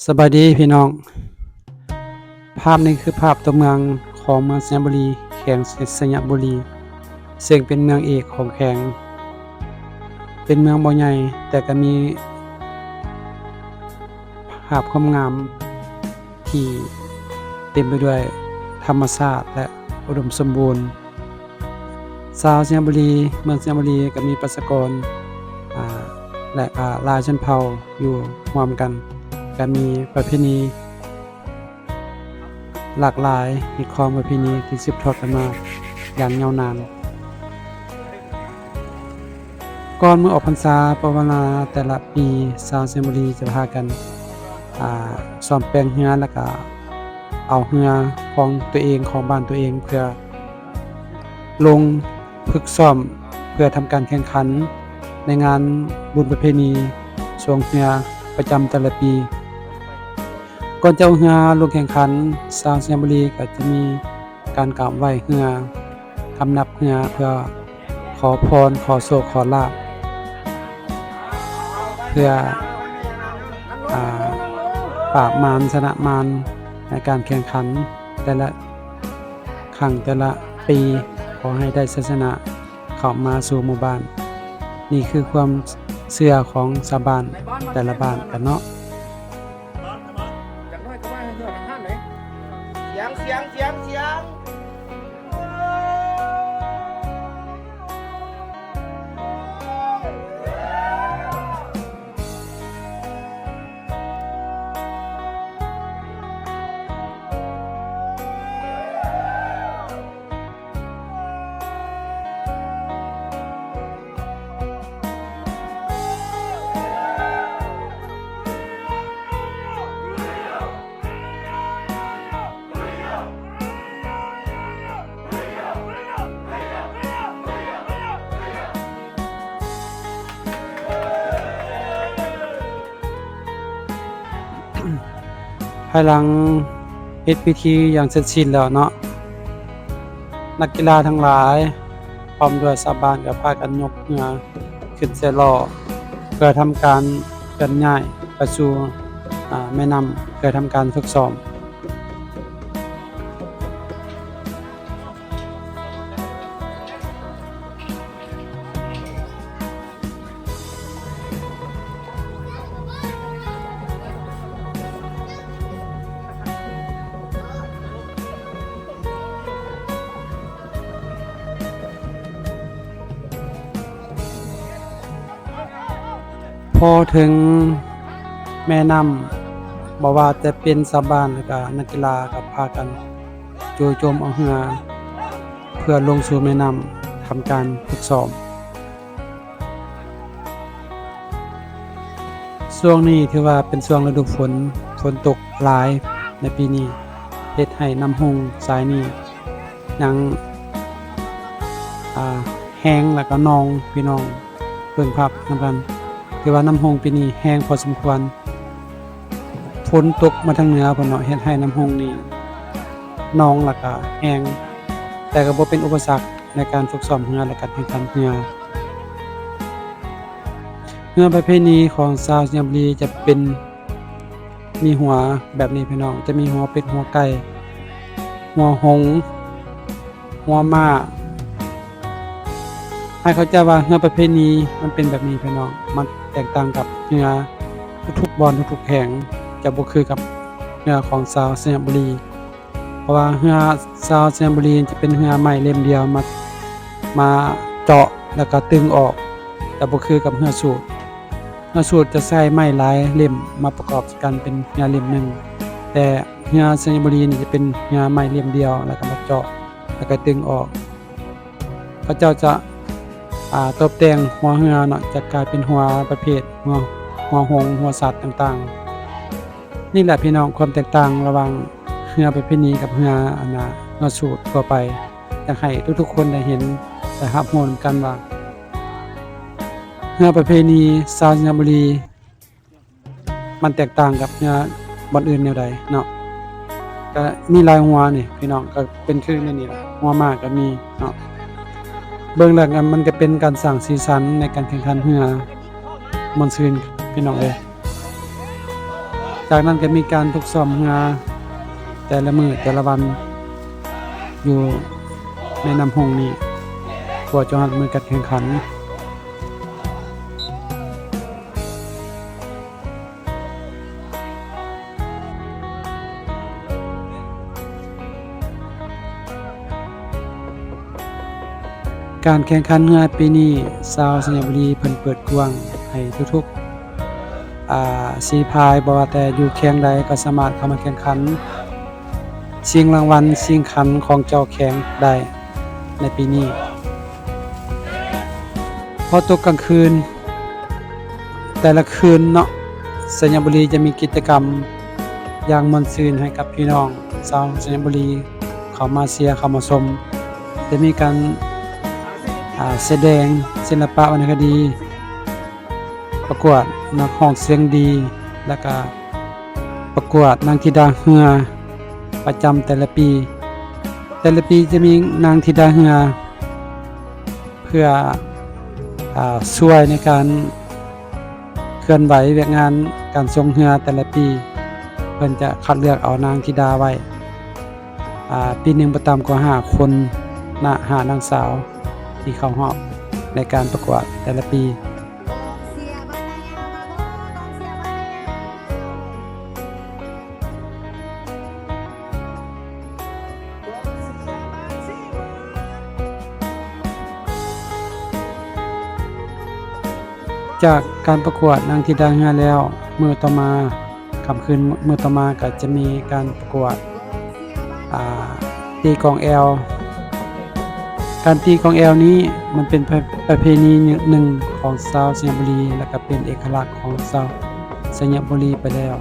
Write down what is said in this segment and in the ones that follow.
ສະບາຍດີພີ່ນ້ອງ, ພາບນີ້ຄືພາບຕົວເມືອງຂອງເມືອງໄຊຍະບູລີ, ແຂວງໄຊຍະບູລີ, ເຊິ່ງເປັນເມືອງເອກຂອງແຂວງ, ເປັນເມືອງບໍ່ໃຫຍ່ ແຕ່ກໍມີພາບຄວາມງາມທີ່ເຕັມໄປດ້ວຍທຳມະຊາດ ແລະ ອຸດົມສົມບູນ. ຊາວໄຊຍະບູລີ, ເມືອງໄຊຍະບູລີກໍມີປະຊາກອນ ອາ ແລະ ອາ ຫຼາຍຊົນເຜົ່າຢູ່ຮ່ວມກັນ, ກໍມີປະເພນີຫຼາກຫຼາຍ, ຮີດຄອງປະເພນີທີ່ສືບທອດກັນມາຢ່າງຍາວນານ. ກ່ອນມື້ອອກພັນສາປະວາລາແຕ່ລະປີ, ຊາວໄຊຍະບູລີຈະພາກັນ ອາ ສ້ອມແປງເຮືອ ແລ້ວກະເອົາເຮືອຂອງຕົວເອງ, ຂອງບ້ານຕົວເອງ ເພື່ອ ລົງຝຶກຊ້ອມເພື່ອທຳການແຂ່ງຂັນໃນງານບຸນປະເພນີຊ່ວງເຮືອປະຈຳແຕ່ລະປີ. ກ່ອນຈະອອກເຮືອລົງແຂ່ງຂັນ, ຊາວໄຊຍະບູລີກໍຈະມີການກາບໄຫວ້ເຮືອ, ຄຳນັບເຮືອ ເພື່ອຂໍພອນ, ຂໍໂຊກ, ຂໍລາບ, ເພື່ອ ອາ ປາບມານ, ຊະນະມານໃນການແຂ່ງຂັນແຕ່ລະ ຄັ້ງແຕ່ລະປີ ຂໍໃຫ້ໄດ້ໄຊຊະນະເຂົ້າມາສູ່ໝູ່ບ້ານ. ນີ້ຄືຄວາມເຊື່ອຂອງຊາວບ້ານແຕ່ລະບ້ານກັນເນາະ. ພາຍຫຼັງເຮັດພິທີຢ່າງເສັດສິ້ນແລ້ວເນາະ, ນັກກິລາທັງຫຼາຍ ພ້ອມດ້ວຍຊາວບ້ານກໍພາກັນຍົກເຮືອຂຶ້ນໃສ່ລໍ້ ເພື່ອທຳການເຄື່ອນຍ້າຍໄປສູ່ ອາ ແມ່ນ້ຳ ເພື່ອທຳການຝຶກຊ້ອມ. ພໍເຖິງແມ່ນ້ຳ, ບໍ່ວ່າຈະເປັນຊາວບ້ານ ແລະ ກະນັກກິລາ ກໍພາກັນຈູ່ໂຈມເອົາເຮືອ ເພື່ອລົງສູ່ແມ່ນ້ຳ ທຳການຝຶກຊ້ອມ. ຊ່ວງນີ້ຖືວ່າເປັນຊ່ວງລະດູຝົນ, ຝົນຕົກຫຼາຍໃນປີນີ້ ເຮັດໃຫ້ນ້ຳຫົງສາຍນີ້ຍັງ ອາ ແຮງ ແລ້ວກໍໜອງ. ພີ່ນ້ອງເບິ່ງພາບນຳກັນ, ຖືວ່ານ້ຳຫົງປີນີ້ແຮງພໍສົມຄວນ. ຝົນຕົກມາທາງເໜືອພຸ້ນເນາະ, ເຮັດໃຫ້ນ້ຳຫົງນີ້ໜອງ ແລ້ວກະແຮງ, ແຕ່ກໍບໍ່ເປັນອຸປະສັກໃນການຝຶກຊ້ອມເຮືອ ແລະ ການແຂ່ງຂັນເຮືອ. ເຮືອປະເພນີຂອງຊາວໄຊຍະບູລີຈະເປັນ ມີຫົວແບບນີ້ພີ່ນ້ອງ, ຈະມີຫົວເປັດ, ຫົວໄກ່, ຫົວຫົງ, ຫົວມ້າ. ໃຫ້ເຂົ້າໃຈວ່າເຮືອປະເພນີມັນເປັນແບບນີ້ພີ່ນ້ອງ, ມັນແຕກຕ່າງກັບເຮືອທຸກໆບ່ອນ, ທຸກໆແຂວງ, ຈະບໍ່ຄືກັບເຮືອຂອງຊາວໄຊຍະບູລີ. ເພາະວ່າເຮືອຊາວໄຊຍະບູລີຈະເປັນເຮືອໄມ້ເຫຼັ້ມດຽວ ມາ ມາເຈາະ ແລ້ວກໍຕຶງອອກ, ຈະບໍ່ຄືກັບເຮືອສູດ. ເຮືອສູດຈະໃຊ້ໄມ້ຫຼາຍເຫຼັ້ມມາປະກອບກັນເປັນເຮືອເຫຼັ້ມໜຶ່ງ, ແຕ່ເຮືອໄຊຍະບູລີນີ້ຈະເປັນເຮືອໄມ້ເຫຼັ້ມດຽວ ແລ້ວກໍມາເຈາະ ແລ້ວກໍຕຶງອອກ. ເຂົາເຈົ້າຈະ ອາ ຕົບແຕ່ງຫົວເຮືອເນາະ, ຈະກາຍເປັນຫົວປະເພດ ຫົວ ຫົວຫົງ, ຫົວສັດຕ່າງໆ. ນີ້ແຫຼະພີ່ນ້ອງ ຄວາມແຕກຕ່າງລະຫວ່າງເຮືອປະເພນີກັບເຮືອ ອັນນ່າ ເຮືອສູດທົ່ວໄປ. ຢາກໃຫ້ທຸກໆຄົນໄດ້ເຫັນ ໄດ້ຮັບຮູ້ນຳກັນວ່າ ເຮືອປະເພນີຊາວໄຊຍະບູລີ ມັນແຕກຕ່າງກັບເຮືອບ່ອນອື່ນແນວໃດເນາະ. ກະມີຫຼາຍຫົວນີ້ພີ່ນ້ອງ, ກະເປັນຄືແນວນີ້ລະ, ຫົວມ້າກະມີເນາະ. ເບິ່ງແລ້ວກະ ມັນກະເປັນການສ້າງສີສັນໃນການແຂ່ງຂັນເຮືອ, ມ່ວນຊື່ນພີ່ນ້ອງເອີຍ. ຈ ຈາກນັ້ນກໍມີການຝຶກຊ້ອມເຮືອແຕ່ລະມື້ແຕ່ລະວັນຢູ່ແມ່ນ້ຳຫົງນີ້ ກວ່າຈະຮອດມື້ການແຂ່ງຂັນ. ການແຂ່ງຂັນເຮືອປີນີ້ ຊາວໄຊຍະບູລີເພິ່ນເປີດກວ້າງໃຫ້ທຸກໆ ອາ ສີພາຍ, ບໍ່ວ່າແຕ່ຢູ່ແຂວງໃດກໍສາມາດເຂົ້າມາແຂ່ງຂັນ ຊິງລາງວັນ ຊິງຂັນຂອງເຈົ້າແຂວງໄດ້ໃນປີນີ້. ພໍຕົກກາງຄືນ ແຕ່ລະຄືນເນາະ ໄຊຍະບູລີຈະມີກິດຈະກຳຢ່າງມ່ວນຊື່ນໃຫ້ກັບພີ່ນ້ອງຊາວໄຊຍະບູລີເຂົ້າມາເຊຍ ເຂົ້າມາຊົມ. ຈະມີການ ອາ ສະແດງສິລະປະວັນນະຄະດີ, ປະກວດນັກຮ້ອງສຽງດີ ແລ້ວກະປະກວດນາງທິດາເຮືອປະຈຳແຕ່ລະປີ. ແຕ່ລະປີຈະມີນາງທິດາເຮືອ ເພື່ອ ອາ ຊ່ວຍໃນການເຄື່ອນໄຫວວຽກງານການສົ່ງເຮືອແຕ່ລະປີ. ເພິ່ນຈະຄັດເລືອກເອົານາງທິດາໄວ້ ອາ ປີໜຶ່ງບໍ່ຕ່ຳກວ່າຫ້າຄົນນະ ຫ້ານາງສາວທີ່ເຂົ້າຮອບໃນການປະກວດແຕ່ລະປີ. ຈາກການປະກວດນາງທິດາເຮືອແລ້ວ, ມື້ຕໍ່ມາ, ຄ່ຳຄືນມື້ຕໍ່ມາກໍຈະມີການປະກວດ ອາ ຕີກອງແອວ. ການຕີກອງແອວນີ້ມັນເປັນປະ ປະເພນີໜຶ່ງຂອງຊາວໄຊຍະບູລີ ແລະ ກໍເປັນເອກະລັກຂອງຊາວໄຊຍະບູລີໄປແລ້ວ.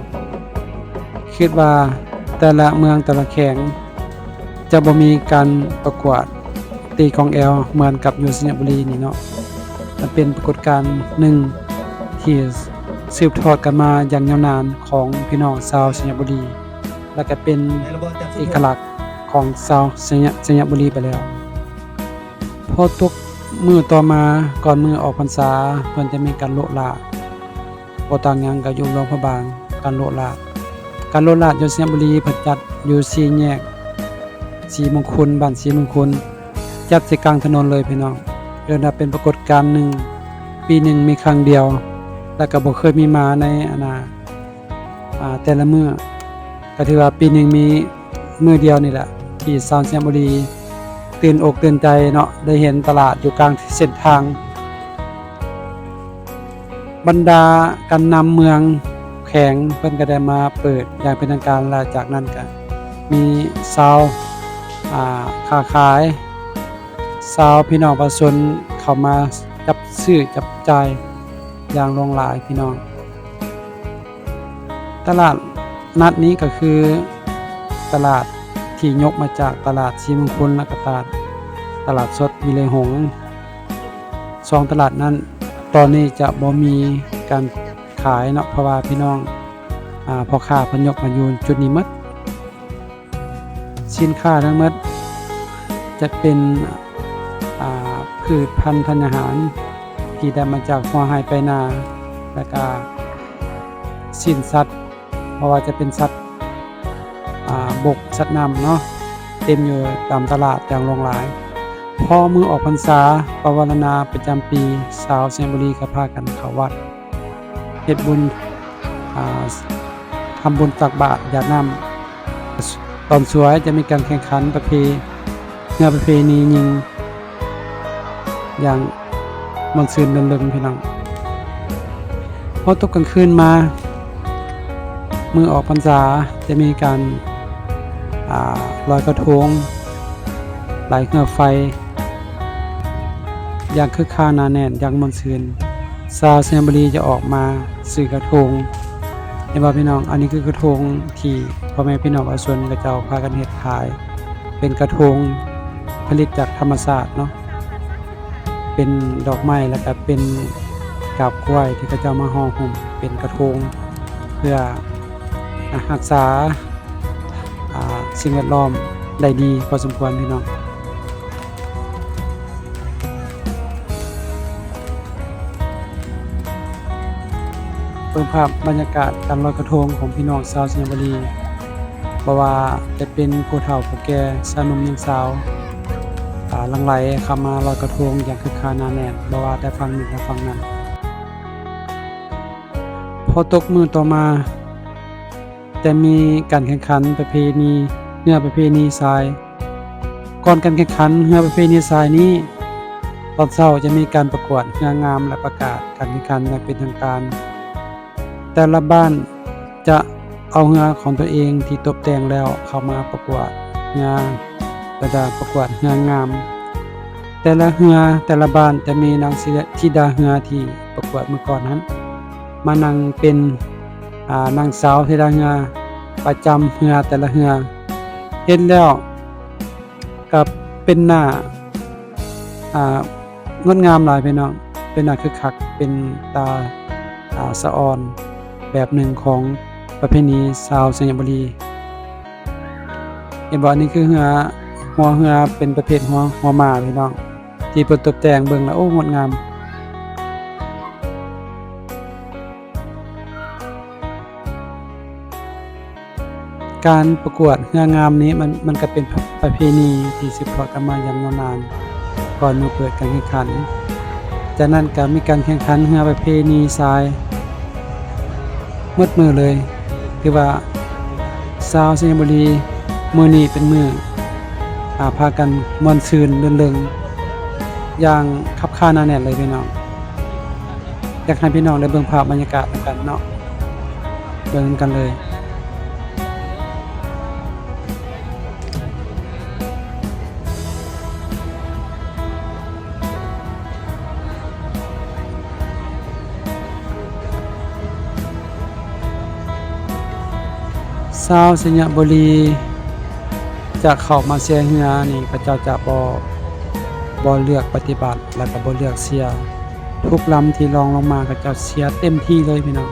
ຄິດວ່າແຕ່ລະເມືອງແຕ່ລະແຂວງຈະບໍ່ມີການປະກວດຕີກອງແອວເໝືອນກັບຢູ່ໄຊຍະບູລີນີ້ເນາະ. ມັນເປັນປາກົດການໜຶ່ງທີ່ສືບທອດກັນມາຢ່າງຍາວນານຂອງພີ່ນ້ອງຊາວໄຊຍະບູລີ ແລະ ກະເປັນເອກະລັກຂອງຊາວໄຊຍະ ໄຊຍະບູລີໄປແລ້ວ. ພໍຕົກມື້ຕໍ່ມາ ກ່ອນມື້ອອກພັນສາ ເພິ່ນຈະມີການໂລະຫຼາດ ບໍ່ຕ່າງຫຍັງກັບຢູ່ຫຼວງພະບາງ ການໂລະຫຼາດ. ການໂລະຫຼາດຢູ່ໄຊຍະບູລີ ເພິ່ນຈັດຢູ່ສີ່ແຍກສີມຸງຄຸນ ບ້ານສີມຸງຄຸນ ຈັດໃສ່ກາງຖະໜົນເລີຍພີ່ນ້ອງ. ເອີ້ນວ່າເປັນປາກົດການໜຶ່ງ ປີໜຶ່ງມີຄັ້ງດຽວ ແລະ ກໍບໍ່ເຄີຍມີມາໃນ ອັນນ່າ ອາ ແຕ່ລະມື້. ກໍຖືວ່າປີໜຶ່ງມີມື້ດຽວນີ້ແຫຼະ ທີ່ຊາວໄຊຍະບູລີຕື່ນອົກຕື່ນໃຈເນາະ ໄດ້ເຫັນຕະຫຼາດຢູ່ກາງເສັ້ນທາງ. ບັນດາການນຳເມືອງແຂວງເພິ່ນກໍໄດ້ມາເປີດຢ່າງເປັນທາງການ ແລະ ຈາກນັ້ນກໍມີຊາວ ອາ ຄ້າຂາຍ ຊາວພີ່ນ້ອງປະຊາຊົນເຂົ້າມາຈັບຊື້ຈັບຈ່າຍຢ່າງຫຼວງຫຼາຍພີ່ນ້ອງ. ຕະຫຼາດນັດນີ້ກໍຄືຕະຫຼາດທີ່ຍົກມາຈາກຕະຫຼາດສີມຸງຄຸນ ແລະ ກະຕະຫຼາດ ຕະຫຼາດສົດວິໄລຫົງ. ສອງຕະຫຼາດນັ້ນຕອນນີ້ຈະບໍ່ມີການຂາຍເນາະ ເພາະວ່າພີ່ນ້ອງ ອາ ພໍ່ຄ້າເພິ່ນຍົກມາຢູ່ຈຸດນີ້ໝົດ. ສິນຄ້າທັງໝົດຈະເປັນ ອາ ພືດພັນທັນຍາຫານທີ່ໄດ້ມາຈາກຫົວໄຮ່ໄປນາ ແລ້ວກະຊີ້ນສັດ ບໍ່ວ່າຈະເປັນສັດ ອາ ບົກ ສັດນ້ຳເນາະ ເຕັມຢູ່ຕາມຕະຫຼາດຢ່າງຫຼວງຫຼາຍ. ພໍມື້ອອກພັນສາ ປະວາລະນາປະຈຳປີ ຊາວໄຊຍະບູລີກໍພາກັນເຂົ້າວັດ ເຮັດບຸນ ອາ ທຳບຸນຕັກບາດຢາດນ້ຳ. ຕອນສວຍຈະມີການແຂ່ງຂັນປະເພ ເຮືອປະເພນີຍິງຢ່າງມ່ວນຊື່ນລື່ນເລີງພີ່ນ້ອງ. ພໍຕົກກາງຄືນມາ ມື້ອອກພັນສາຈະມີການ ອາ ລອຍກະທົງ ລອຍເຮືອໄຟ ຢ່າງຄຶກຄາກໜາແໜ້ນ ຢ່າງມ່ວນຊື່ນ. ຊາວໄຊຍະບູລີຈະອອກມາຊື້ກະທົງ. ເຫັນບໍ່ພີ່ນ້ອງ? ອັນນີ້ຄືກະທົງທີ່ພໍ່ແມ່ພີ່ນ້ອງປະຊາຊົນເຂົາເຈົ້າພາກັນເຮັດຂາຍ ເປັນກະທົງຜະລິດຈາກທຳມະຊາດເນາະ ເປັນດອກໄມ້ ແລ້ວກະເປັນກາບກ້ວຍທີ່ເຂົາເຈົ້າມາຫໍ່ຫຸ້ມເປັນກະທົງ ເພື່ອ ອາ ຮັກສາ ອາ ສິ່ງແວດລ້ອມໄດ້ດີພໍສົມຄວນພີ່ນ້ອງ. ເບິ່ງພາບບັນຍາກາດການລອຍກະທົງຂອງພີ່ນ້ອງຊາວໄຊຍະບູລີ, ບໍ່ວ່າຈະເປັນຜູ້ເຖົ້າຜູ້ແກ່, ຊາຍໜຸ່ມຍິງສາວ, ອ່າ ຫຼັ່ງໄຫຼເຂົ້າມາລອຍກະທົງຢ່າງຄຶກຄາໜາແໜ້ນ, ບໍ່ວ່າແຕ່ຝັ່ງນີ້ ແລະ ຝັ່ງນັ້ນ. ພໍຕົກມື້ຕໍ່ມາ ຈະມີການແຂ່ງຂັນປະເພນີ ເຮືອປະເພນີຊາຍ. ກ່ອນການແຂ່ງຂັນເຮືອປະເພນີຊາຍນີ້, ຕອນເຊົ້າຈະມີການປະກວດເຮືອງາມ ແລະ ປະກາດການແຂ່ງຂັນຢ່າງເປັນທາງການ. ແຕ່ລະບ້ານຈະເອົາເຮືອຂອງຕົວເອງທີ່ຕົບແຕ່ງແລ້ວເຂົ້າມາປະກວດເຮືອ ແລະ ປະກວດເຮືອງາມ. ແຕ່ລະເຮືອ ແຕ່ລະບ້ານຈະມີນາງທິດາເຮືອທີ່ປະກວດມື້ກ່ອນຫັ້ນ ມານັ່ງເປັນ ອ່າ ນາງສາວທິດາເຮືອປະຈຳເຮືອແຕ່ລະເຮືອ. ເຫັນແລ້ວກໍເປັນໜ້າ ອ່າ ງົດງາມຫຼາຍພີ່ນ້ອງ, ເປັນໜ້າຄຶກຄັກ, ເປັນຕາ ອ່າ ສະອອນແບບໜຶ່ງຂອງປະເພນີຊາວໄຊຍະບູລີ. ເຫັນບໍ່? ອັນນີ້ຄືເຮືອ, ຫົວເຮືອເປັນປະເພດຫົວ, ຫົວມ້າພີ່ນ້ອງ, ທີ່ເພິ່ນຕົບແຕ່ງເບິ່ງແລ້ວ ໂອ້ ງົດງາມ. ການປະກວດເຮືອງາມນີ້ ມັນ, ມັນກໍເປັນປະ, ປະເພນີທີ່ສືບທອດກັນມາຢ່າງຍາວນານ ກ່ອນເມື່ອເປີດການແຂ່ງຂັນ. ຈາກນັ້ນກໍມີການແຂ່ງຂັນເຮືອປະເພນີຊາຍໝົດມື້ເລີຍ. ຖືວ່າຊາວໄຊຍະບູລີມື້ນີ້ເປັນມື້ ອ່າ ພາກັນມ່ວນຊື່ນລື່ນເລິງຢ່າງຄັບຄາໜາແໜ້ນເລີຍພີ່ນ້ອງ. ຢາກໃຫ້ພີ່ນ້ອງໄດ້ເບິ່ງພາບບັນຍາກາດນຳກັນເນາະ, ເບິ່ງນຳກັນເລີຍ. ຊາວໄຊຍະບູລີຈະເຂົ້າມາເຊຍເຮືອນີ້ ເຂົາເຈົ້າຈະບໍ່, ບໍ່ເລືອກປະຕິບັດ ແລະ ກໍບໍ່ເລືອກເຊຍ. ທຸກລຳທີ່ລ່ອງລົງມາ ເຂົາເຈົ້າເຊຍເຕັມທີ່ເລີຍພີ່ນ້ອງ,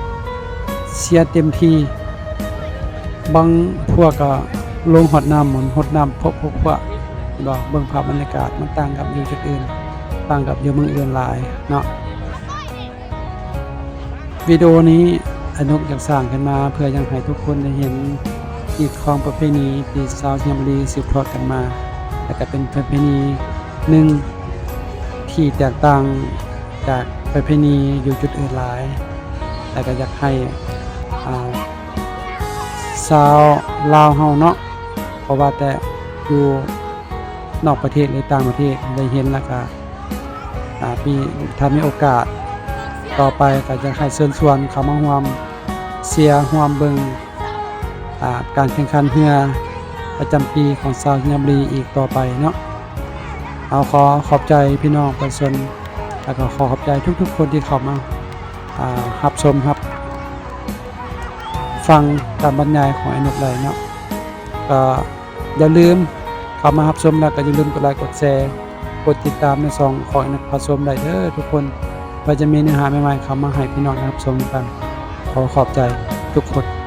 ເຊຍເຕັມທີ່. ບາງພວກກໍລົງຮອດນ້ຳ, ຫົດນ້ຳພວກ, ພວກ, ພວກ, ເຫັນບໍ່? ເບິ່ງພາບບັນຍາກາດ ມັນຕ່າງກັບຢູ່ຈຸດອື່ນ, ຕ່າງກັບຢູ່ເມືອງອື່ນຫຼາຍເນາະ. ວິດີໂອນີ້ອານົກຢາກສ້າງຂຶ້ນມາເພື່ອຢາກໃຫ້ທຸກຄົນໄດ້ເຫັນຮີດຄອງປະເພນີທີ່ຊາວໄຊຍະບູລີສືບທອດກັນມາ, ແລະ ກໍເປັນປະເພນີໜຶ່ງທີ່ແຕກຕ່າງຈາກປະເພນີຢູ່ຈຸດອື່ນຫຼາຍ, ແລະ ກໍຢາກໃຫ້ ອ່າ ຊາວລາວເຮົາເນາະ, ບໍ່ວ່າແຕ່ຢູ່ນອກປະເທດ ຫຼື ຕ່າງປະເທດ ໄດ້ເຫັນ ແລ້ວກໍ ອ່າ ມີ, ຖ້າມີໂອກາດຕໍ່ໄປກໍຢາກໃຫ້ເຊີນຊວນເຂົ້າມາຮ່ວມເຊຍ ຮ່ວມເບິ່ງ ອ່າ ການແຂ່ງຂັນເຮືອປະຈຳປີຂອງຊາວໄຊຍະບູລີອີກຕໍ່ໄປເນາະ. ເອົາ ຂໍຂອບໃຈພີ່ນ້ອງປະຊາຊົນ ແລ້ວກໍຂໍຂອບໃຈທຸກໆຄົນທີ່ເຂົ້າມາ ອ່າ ຮັບຊົມ ຮັບຟັງການບັນຍາຍຂອງອ້າຍນົກໄດ້ເນາະ. ກໍຢ່າລືມເຂົ້າມາຮັບຊົມ ແລ້ວກໍຢ່າລືມກົດໄລກົດແຊ ກົດຕິດຕາມໃນຊ່ອງຂອງອ້າຍນົກພາຊົມໄດ້ເດີທຸກຄົນ, ເພື່ອຈະມີເນື້ອຫາໃໝ່ໆເຂົ້າມາໃຫ້ພີ່ນ້ອງໄດ້ຮັບຊົມນຳກັນ. ຂໍຂອບໃຈທຸກຄົນ.